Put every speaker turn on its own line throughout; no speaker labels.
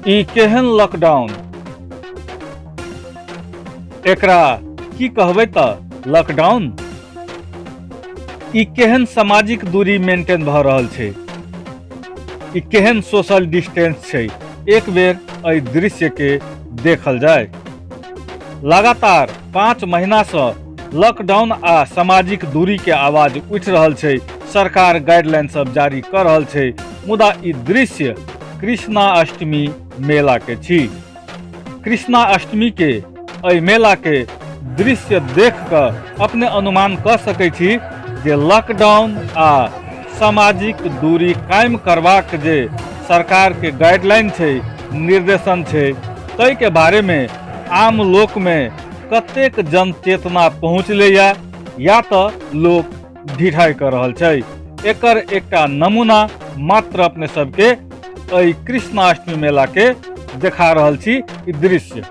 ई केहन लॉकडाउन? एकरा की कहबै तऽ लॉकडाउन? ई केहन सामाजिक दूरी मेंटेन भऽ रहल छै? ई केहन सोशल डिस्टेंस छै? एक बेर एहि दृश्य के देखल जाय। लगातार 5 महीना से लॉकडाउन आ सामाजिक दूरी के आवाज उठि रहल छै, सरकार गाइडलाइन सब जारी कर रहल छै, मुदा ई दृश्य कृष्णाष्टमी मेला के छी। कृष्णाष्टमी के एहि मेला के दृश्य देख कऽ अपने अनुमान कऽ सकै छी जे लॉकडाउन आ सामाजिक दूरी कायम करबाक जे सरकार के गाइडलाइन छै, निर्देशन छै, ताहि के बारे में आम लोक में कतेक जनचेतना पहुँचलैया या तऽ लोक ढिठाइ कऽ रहल छै। एकर एकटा नमूना मात्र अपने सबके एहि कृष्णाष्टमी मेला के देखा रहल छी ई दृश्य।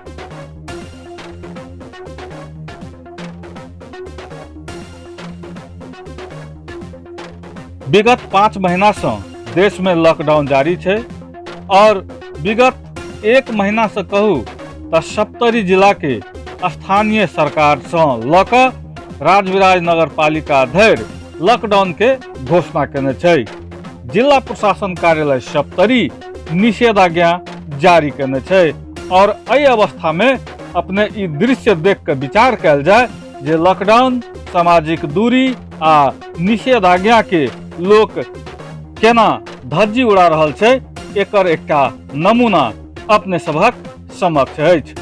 विगत 5 महीना से देश में लॉकडाउन जारी छै और विगत 1 महीना से कहू तऽ सप्तरी जिला के स्थानीय सरकार से लऽ कऽ राजविराज नगर पालिका धरि लॉकडाउन के घोषणा केने छै। जिला प्रशासन कार्यालय सप्तरी निषेधाज्ञा जारी केने छै और एहि अवस्था में अपने ई दृश्य देख के विचार कयल जाय जे लॉकडाउन, सामाजिक दूरी आ निषेधाज्ञा के लोक केना धज्जी उड़ा रहल छै, एकर एकटा नमूना अपने सबहक समक्ष अछि।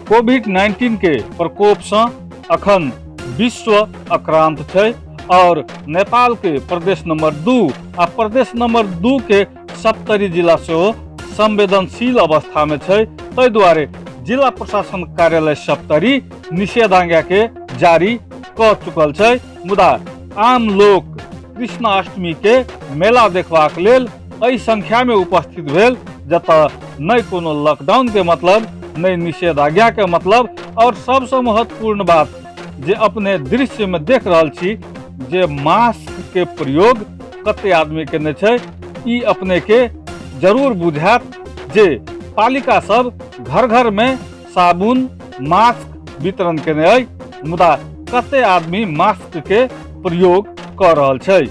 कोविड-19 के प्रकोप से अखन विश्व आक्रांत छै और नेपाल के प्रदेश नंबर 2 आ प्रदेश नंबर 2 के सप्तरी जिला सेहो संवेदनशील अवस्था में छै। ताहि दुआरे जिला प्रशासन कार्यालय सप्तरी निषेधाज्ञा के जारी क चुकल छै। मुदा आम लोक कृष्णाष्टमी के मेला देखबाक लेल एहि संख्या में उपस्थित भेल, जतऽ नहि कोनो लॉकडाउन के मतलब, नहि निषेधाज्ञा के मतलब। और सबसे महत्वपूर्ण बात जे अपने दृश्य में देख रहल छी जे मास्क के प्रयोग कते आदमी केने छै, ई अपने के जरूर बुझायत जे पालिका सब घर घर में साबुन मास्क वितरण केने अइ, मुदा कते आदमी मास्क के प्रयोग कऽ रहल छै।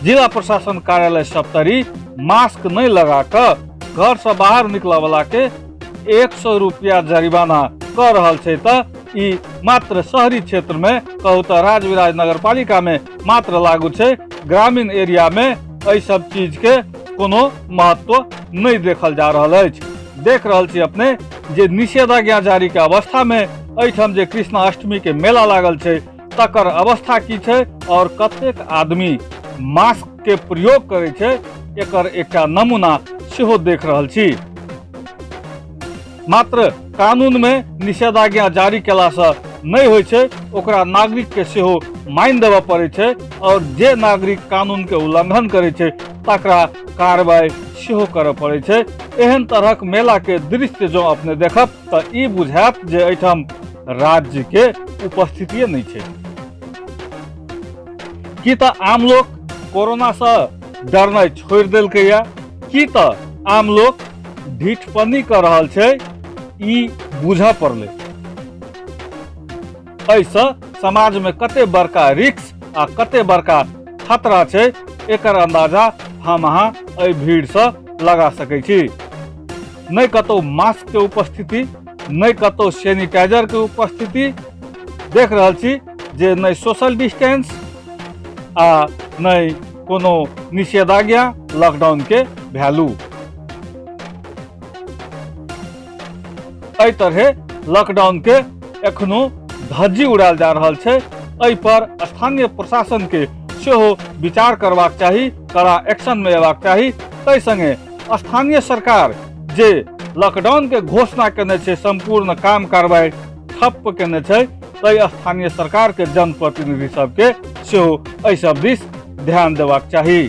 जिला प्रशासन कार्यालय सप्तरी मास्क नहीं लगा कऽ घर से बाहर निकलऽ वाला के 100 रुपया जरिमाना कऽ रहल छै। तऽ ई मात्र शहरी क्षेत्र में कहू तऽ राजविराज नगर पालिका में मात्र लागू छै। ग्रामीण एरिया में एहि सब चीज के कोनो महत्व नहीं देखल जा रहल अछि। देख रहल छी अपने जे निषेधाज्ञा जारी के अवस्था में एहिठाम जे कृष्णाष्टमी के मेला लागल छै तकर अवस्था की छै और कतेक आदमी मास्क के प्रयोग करै छै, एकर एकटा नमूना सेहो देख रहल छी। मात्र कानून में निषेधाज्ञा जारी केलासँ नहि होइ छै, ओकरा नागरिक के सेहो मानि देबऽ पड़ै छै और जे नागरिक कानून के उल्लंघन करै छै तकरा कार्रवाई सेहो करऽ पड़ै छै। एहन तरहक मेला के दृश्य जँ अपने देखब तऽ ई बुझायत जे एहिठाम राज्य के उपस्थितिये नहि छै। की तऽ आम लोक कोरोना सँ डरनाइ छोड़ि देलकैया, की तऽ आम लोक ढीठपनी कऽ रहल छै, ई बुझऽ पड़लै। एहिसँ समाज में कते बड़का रिस्क आ कते बड़का खतरा छै, एकर अंदाजा हम अहाँ एहि भीड़ सँ लगा सकै छी। नहि कतौ मास्क के उपस्थिति, नहि कतौ सैनिटाइजर के उपस्थिति। देख रहल छी जे नहि सोशल डिस्टेंस आ नहि कोनो निषेधाज्ञा, लॉकडाउन के वैल्यू। एहि तरहे लॉकडाउन के एखनो धज्जी उड़ायल जा रहल छै। एहि पर स्थानीय प्रशासन के सेहो विचार करबाक चाही, कड़ा एक्शन में अयबाक चाही। ताहि संगे स्थानीय सरकार जे लॉकडाउन के घोषणा केने छै, संपूर्ण काम कार्रवाई ठप्प केने छै, ताहि स्थानीय सरकार के जनप्रतिनिधि सबके सेहो एहि सब दिस ध्यान देबाक चाही।